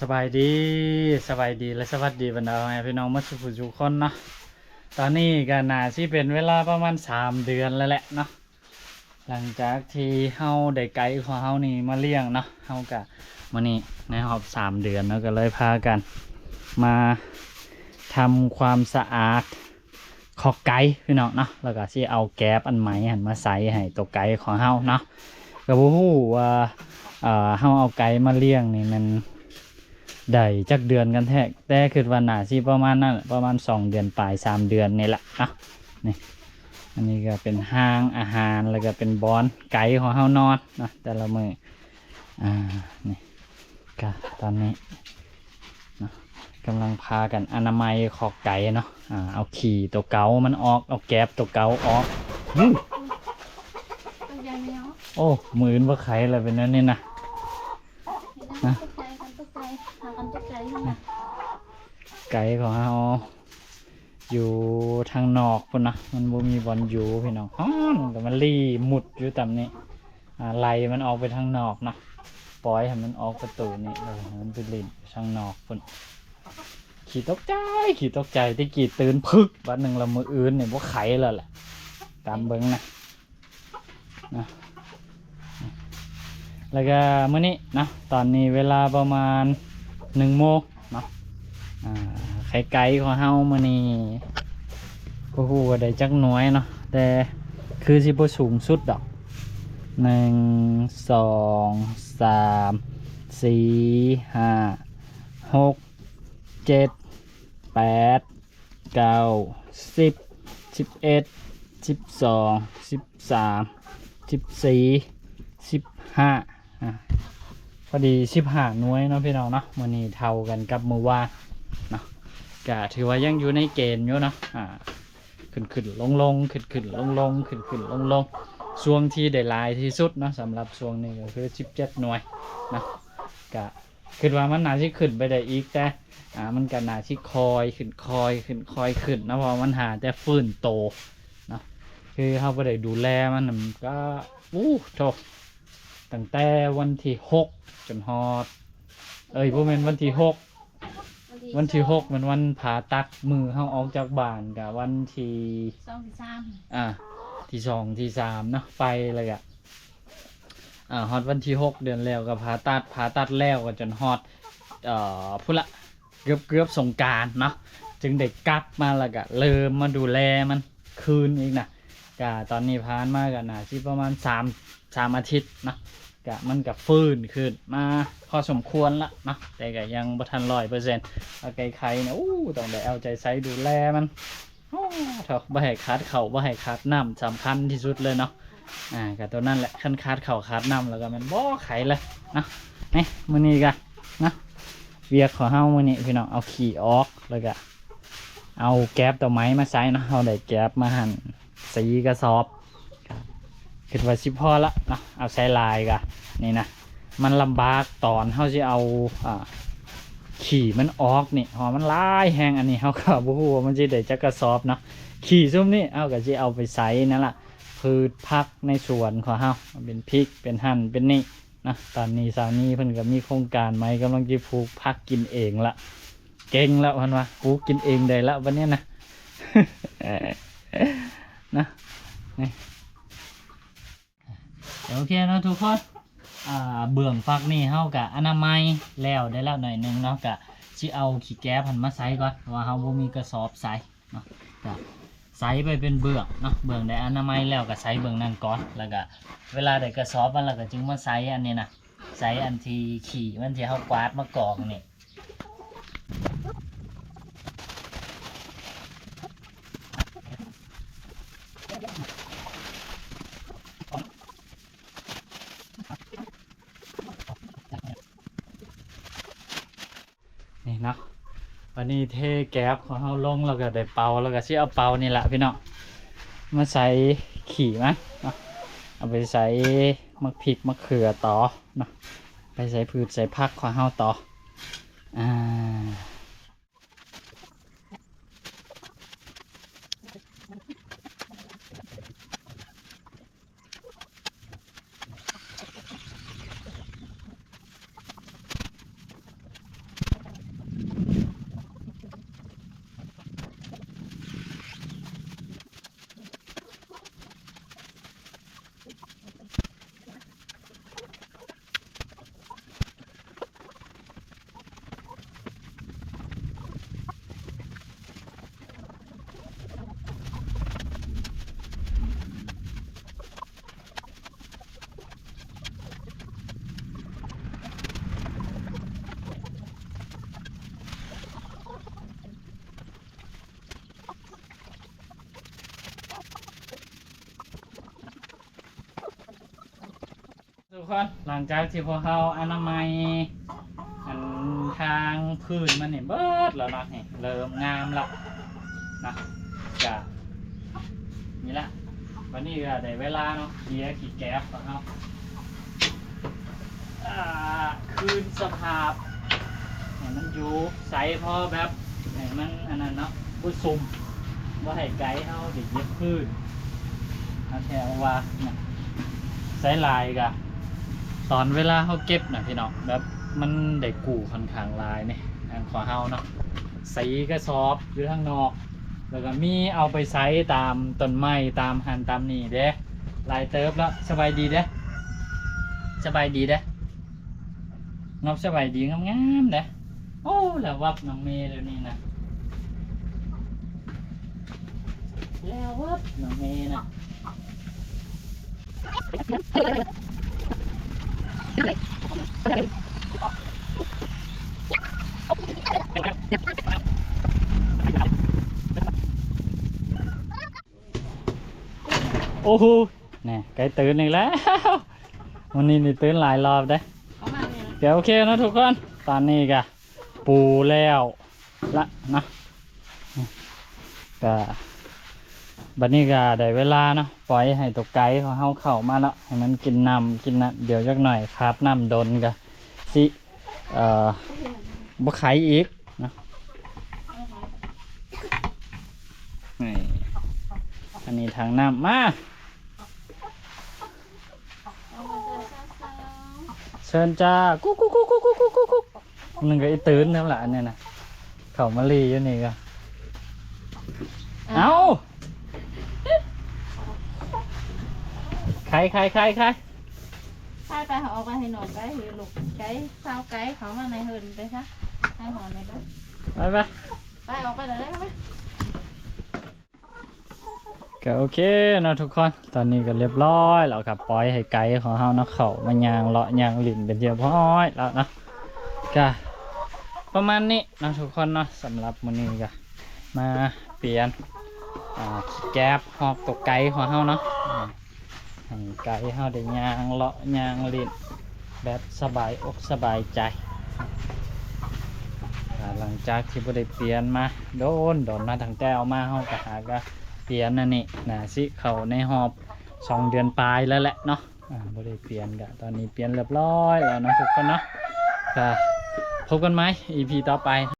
ສະບາຍດີ ສະບາຍດີ ແລະ ສະຫວັດດີບັນດາພໍ່ແມ່ພີ່ນ້ອງໝົດສູ່ຜູ້ສູ່ຄົນເນາະ. ຕອນນີ້ກໍໜ້າຊິເປັນເວລາປະມານສາມເດືອນແລ້ວແຫຼະເນາະ ຫຼັງຈາກທີ່ເຮົາໄດ້ໄກ່ຂອງເຮົານີ້ມາລ້ຽງເນາະ. ເຮົາກໍ ມື້ນີ້ໃນຮອບສາມເດືອນເນາະ ກໍເລີຍພາກັນມາທຳຄວາມສະອາດ ຄອກໄກ່ພີ່ນ້ອງເນາະ ແລ້ວກໍຊິເອົາແກບອັນໃໝ່ຫັ້ນມາໃສ່ໃຫ້ໂຕໄກ່ຂອງເຮົາເນາະ. ກໍບໍ່ຮູ້ວ່າ ເອີ ເຮົາເອົາໄກ່ມາລ້ຽງນີ້ແມ່ນໄດ້ຈັກເດືອນກັນແທ້ ແຕ່ຄິດວ່າໜ້າຊິປະມານນັ້ນ ປະມານສອງເດືອນປາຍ ສາມເດືອນນີ້ແຫຼະເນາະ. ນີ້ ອັນນີ້ກໍເປັນຫ້າງອາຫານ ແລ້ວກໍເປັນບ່ອນໄກ່ຂອງເຮົານອນເນາະ ແຕ່ລະມື້. ອ່າ ນີ້ກະຕອນນີ້ເນາະ ກຳລັງພາກັນອະນາໄມຄອກໄກ່ເນາະ. ອ່າ ເອົາຂີ້ຕົວເກົ່າມັນອອກ ເອົາແກບຕົວເກົ່າອອກ. ໂອ້ ມື້ອື່ນບໍ່ໄຄລະ ເປັນແນວນີ້ນະ ນະ ຕົກໃຈ ຕົກໃຈ ພາກັນຕົກໃຈ. ໄກ່ຂອງເຮົາ ຢູ່ທາງນອກພຸ້ນນະ ມັນບໍ່ມີບ່ອນຢູ່ພີ່ນ້ອງ. ຮ້ອນ ມັນກໍມາລີ້ມຸດຢູ່ຕາມນີ້. ອ່າ ໄລ່ມັນອອກໄປທາງນອກເນາະ ປ່ອຍໃຫ້ມັນອອກປະຕູນີ້ ເອີ ໃຫ້ມັນໄປຫຼິ້ນທາງນອກພຸ້ນ. ຂີ້ຕົກໃຈ ຂີ້ຕົກໃຈ ແຕ່ກີ້ຕື່ນພຶກ ບາດໜຶ່ງລະ ມື້ອື່ນນີ້ບໍ່ໄຄແລ້ວແຫຼະ ຕາມເບິ່ງນະ. ນະ ແລ້ວກໍມື້ນີ້ເນາະ ຕອນນີ້ເວລາປະມານໜຶ່ງໂມງເນາະ. ອ່າ ໄຂ່ໄກ່ຂອງເຮົາມື້ນີ້ບໍ່ຮູ້ວ່າໄດ້ຈັກໜ່ວຍເນາະ ແຕ່ຄືຊິບໍ່ສູງສຸດດອກ. ໜຶ່ງ ສອງ ສາມ ສີ່ ຫ້າ ຫົກ ເຈັດ ແປດ ເກົ້າ ສິບ ສິບເອັດ ສິບສອງ ສິບສາມ ສິບສີ່ ສິບຫ້າ ອ່າ ພໍດີສິບຫ້າໜ່ວຍເນາະພີ່ນ້ອງເນາະ. ມື້ນີ້ເທົ່າກັນກັບມື້ວານເນາະ ກະຖືວ່າຍັງຢູ່ໃນເກນຢູ່ເນາະ. ອ່າ ຂຶ້ນໆລົງໆ ຂຶ້ນໆລົງໆ ຂຶ້ນໆລົງໆ. ຊ່ວງທີ່ໄດ້ຫຼາຍທີ່ສຸດເນາະ ສຳລັບຊ່ວງນີ້ກໍຄືສິບເຈັດໜ່ວຍເນາະ. ກະ ຄິດວ່າມັນໜ້າຊິຂຶ້ນໄປໄດ້ອີກ ແຕ່ ອ່າ ມັນກໍໜ້າຊິຄ່ອຍຂຶ້ນ ຄ່ອຍຂຶ້ນ ຄ່ອຍຂຶ້ນເນາະ ເພາະວ່າມັນຫາແຕ່ຟື້ນໂຕເນາະ. ຄືເຮົາບໍ່ໄດ້ດູແລມັນນຳ ກໍ ໂອ້ ໂທ້ ຕັ້ງແຕ່ວັນທີຫົກຈົນຮອດ ເອີຍ ບໍ່ແມ່ນວັນທີຫົກ ວັນທີຫົກ ວັນທີຫົກແມ່ນວັນຜ່າຕັດ. ມື້ເຮົາອອກຈາກບ້ານກໍວັນທີ ສອງ ທີສາມ ອ່າ ທີສອງ ທີສາມເນາະ ໄປແລ້ວກໍ ອ່າ ຮອດວັນທີຫົກເດືອນແລ້ວກໍຜ່າຕັດ ຜ່າຕັດແລ້ວກໍຈົນຮອດ ເອີ ພຸ້ນລະ ເກືອບ ເກືອບສົງການເນາະ ຈຶ່ງໄດ້ກັບມາ ແລ້ວກໍເລີ່ມມາດູແລມັນຄືນອີກນະ. ກະຕອນນີ້ຜ່ານມາກໍໜ້າຊິປະມານສາມ ສາມອາທິດເນາະ ກະມັນກໍຟື້ນຂຶ້ນມາພໍສົມຄວນລະເນາະ ແຕ່ກໍຍັງບໍ່ທັນຮ້ອຍເປີເຊັນ. ເອົາໄກ່ໄຂ່ນະ ໂອ້ ຕ້ອງໄດ້ເອົາໃຈໃສ່ດູແລມັນ. ໂອ້ ໂທ້ ບໍ່ໃຫ້ຂາດເຂົ້າ ບໍ່ໃຫ້ຂາດນ້ຳ ສຳຄັນທີ່ສຸດເລີຍເນາະ. ອ່າ ກໍຕົວນັ້ນແຫຼະ ຄັນຂາດເຂົ້າຂາດນ້ຳແລ້ວກໍແມ່ນບໍ່ໄຄເລີຍເນາະ. ນີ້ ມື້ນີ້ກໍເນາະ ວຽກຂອງເຮົາມື້ນີ້ພີ່ນ້ອງ ເອົາຂີ້ອອກ ແລ້ວກໍເອົາແກບຕົວໃໝ່ມາໃສ່ເນາະ. ເຮົາໄດ້ແກບມາຫັ້ນ ສີ່ກະສອບ ຄິດວ່າຊິພໍລະເນາະ. ເອົາໃສ່ຫຼາຍກະ ນີ້ນະ ມັນລຳບາກຕອນເຮົາຊິເອົາ ອ່າ ຂີ້ມັນອອກນີ້ ເພາະມັນຫຼາຍແຮງ. ອັນນີ້ເຮົາກໍບໍ່ຮູ້ວ່າມັນຊິໄດ້ຈັກກະສອບເນາະ. ຂີ້ຊຸມນີ້ເຮົາກໍຊິເອົາໄປໃສ່ນັ້ນລະ ພືດຜັກໃນສວນຂອງເຮົາ ເປັນພິກ ເປັນຫັ້ນເປັນນີ້ນະ. ຕອນນີ້ສາວນີເພິ່ນກໍມີໂຄງການໃໝ່ ກຳລັງຊິປູກຜັກກິນເອງລະ ເກັ່ງແລ້ວເພິ່ນວ່າ ປູກກິນເອງໄດ້ລະບັດນີ້ນະ ນະ. ນີ້ ໂອເຄເນາະທຸກຄົນ ອ່າ ເບື້ອງຝັກນີ້ເຮົາກະອະນາໄມແລ້ວໄດ້ແລ້ວໜ້ອຍໜຶ່ງເນາະ. ກະຊິເອົາຂີ້ແກບຫັ້ນມາໃສ່ກ່ອນ ເພາະວ່າເຮົາບໍ່ມີກະສອບໃສ່ເນາະ. ກະໃສ່ໄປເປັນເບື້ອງເນາະ ເບື້ອງໃດອະນາໄມແລ້ວກະໃສ່ເບື້ອງນັ້ນກ່ອນ. ແລ້ວກະເວລາໄດ້ກະສອບມາແລ້ວກະຈຶ່ງມາໃສ່ອັນນີ້ນະ ໃສ່ອັນທີ່ຂີ້ມັນທີ່ເຮົາກວາດມາກອງນີ້. ນີ້ເນາະ ບັດນີ້ເທແກບຂອງເຮົາລົງ ແລ້ວກໍໄດ້ເປົາ ແລ້ວກໍຊິເອົາເປົານີ້ລະພີ່ນ້ອງ ມາໃສ່ຂີ້ມັນເນາະ ເອົາໄປໃສ່ໝາກພິກໝາກເຂືອຕໍ່ເນາະ ໄປໃສ່ພືດໃສ່ຜັກຂອງເຮົາຕໍ່. ອ່າ. ນີ້ ກ່ອນ ຫຼັງຈາກທີ່ພວກເຮົາອະນາໄມ ອັນ ທາງພື້ນມັນນີ້ເບິດແລ້ວເນາະ ນີ້ເລີ່ມງາມແລ້ວເນາະ ກະນີ້ລະ ບັດນີ້ກະໄດ້ເວລາເນາະ ເຄຍຂີ້ແກບຂອງເຮົາ ອ່າ ຄືນສະພາບໃຫ້ມັນຢູ່ໃສ ພໍແບບໃຫ້ມັນອັນນັ້ນເນາະ ບໍ່ຊຸ່ມ ບໍ່ໃຫ້ໄກ່ເຮົາໄດ້ຢຽບພື້ນ ເອົາແທ້ເອົາວ່ານະ ໃສ່ຫຼາຍກະ ຕອນເວລາເຮົາເກັບນະພີ່ນ້ອງ ແບບມັນໄດ້ກູ້ຂ້ອນຂ້າງຫຼາຍນີ້ ອັນຂອງເຮົາເນາະ ໃສ່ກະສອບຢູ່ທາງນອກ ແລ້ວກະມີເອົາໄປໃສ່ຕາມຕົ້ນໄມ້ ຕາມຫັ້ນຕາມນີ້ເດ້ ຫຼາຍເຕີບແລ້ວ. ສະບາຍດີເດ້ ສະບາຍດີເດ້ ງອບ ສະບາຍດີງາມໆເດ້. ໂອ້ ລະວັບນ້ອງເມດຽວນີ້ນະ ລະວັບນ້ອງເມນະ. ໂອ້ໂຫ ແນ່ ໄກ່ຕື່ນອີກແລ້ວ ມື້ນີ້ນີ້ຕື່ນຫຼາຍລອບເດ້. ເອົາມານີ້ນະ ກະໂອເຄເນາະທຸກຄົນ ຕອນນີ້ກະ ປູແລ້ວລະເນາະ ກະ ບັດນີ້ກະໄດ້ເວລາເນາະ ປ່ອຍໃຫ້ໂຕໄກ່ຂອງເຮົາເຂົ້າມາແລ້ວ ໃຫ້ມັນກິນນ້ຳກິນນັ້ນ ດຽວຈັກໜ້ອຍຂາດນ້ຳດົນກະຊິ ເອີ ບໍ່ໄຂອີກເນາະ. ນີ້ ອັນນີ້ຖັງນ້ຳ ມາ ເຊີນຈ້າ ກຸກໆໆໆໆໆ ໜຶ່ງກະອີ່ຕື່ນນຳລະ ອັນນີ້ນະ ເຂົ້າມາລີ້ຢູ່ນີ້ກະ ເອົ້າ ເອົ້າ ໄຂ່ ໄຂ່ ໄຂ່ ໄຂ່ ໄປ ໄປ ເອົາອອກໄປໃຫ້ນ້ອງໄກ່ ໃຫ້ລູກໄກ່ ສາວໄກ່ ເຂົ້າມາໃນເຮືອນໄປຊະ ໃຫ້ຫອນໄປ ໄປ ໄປ ໄປ ອອກໄປເລີຍ ໄປ. ກະໂອເຄເນາະທຸກຄົນ ຕອນນີ້ກະລຽບຮ້ອຍແລ້ວ ກະປ່ອຍໃຫ້ໄກ່ຂອງເຮົາເນາະ ເຂົ້າມາຍ່າງເລາະຍ່າງຫຼິ້ນເປັນທີ່ຮຽບຮ້ອຍແລ້ວເນາະ. ກະປະມານນີ້ເນາະທຸກຄົນເນາະ ສຳລັບມື້ນີ້ກະມາປ່ຽນ ອ່າ ຂີ້ແກບຮອກໂຕໄກ່ຂອງເຮົາເນາະ ອ່າ ໃຫ້ໄກ່ເຮົາໄດ້ຍ່າງເລາະຍ່າງຫຼິ້ນ ແບບສະບາຍອົກສະບາຍໃຈ. ອ່າ ຫຼັງຈາກທີ່ບໍ່ໄດ້ປ່ຽນມາດົນໆ ມາຕັ້ງແຕ່ເອົາມາ ເຮົາກະຫາກະປ່ຽນອັນນີ້ ໜ້າຊິເຂົ້າໃນຮອບສອງເດືອນປາຍແລ້ວແຫຼະເນາະ. ອ່າ ບໍ່ໄດ້ປ່ຽນກະ ຕອນນີ້ປ່ຽນລຽບຮ້ອຍແລ້ວເນາະທຸກຄົນເນາະ. ກະພົບກັນໃໝ່ ອີພີ ຕໍ່ໄປ.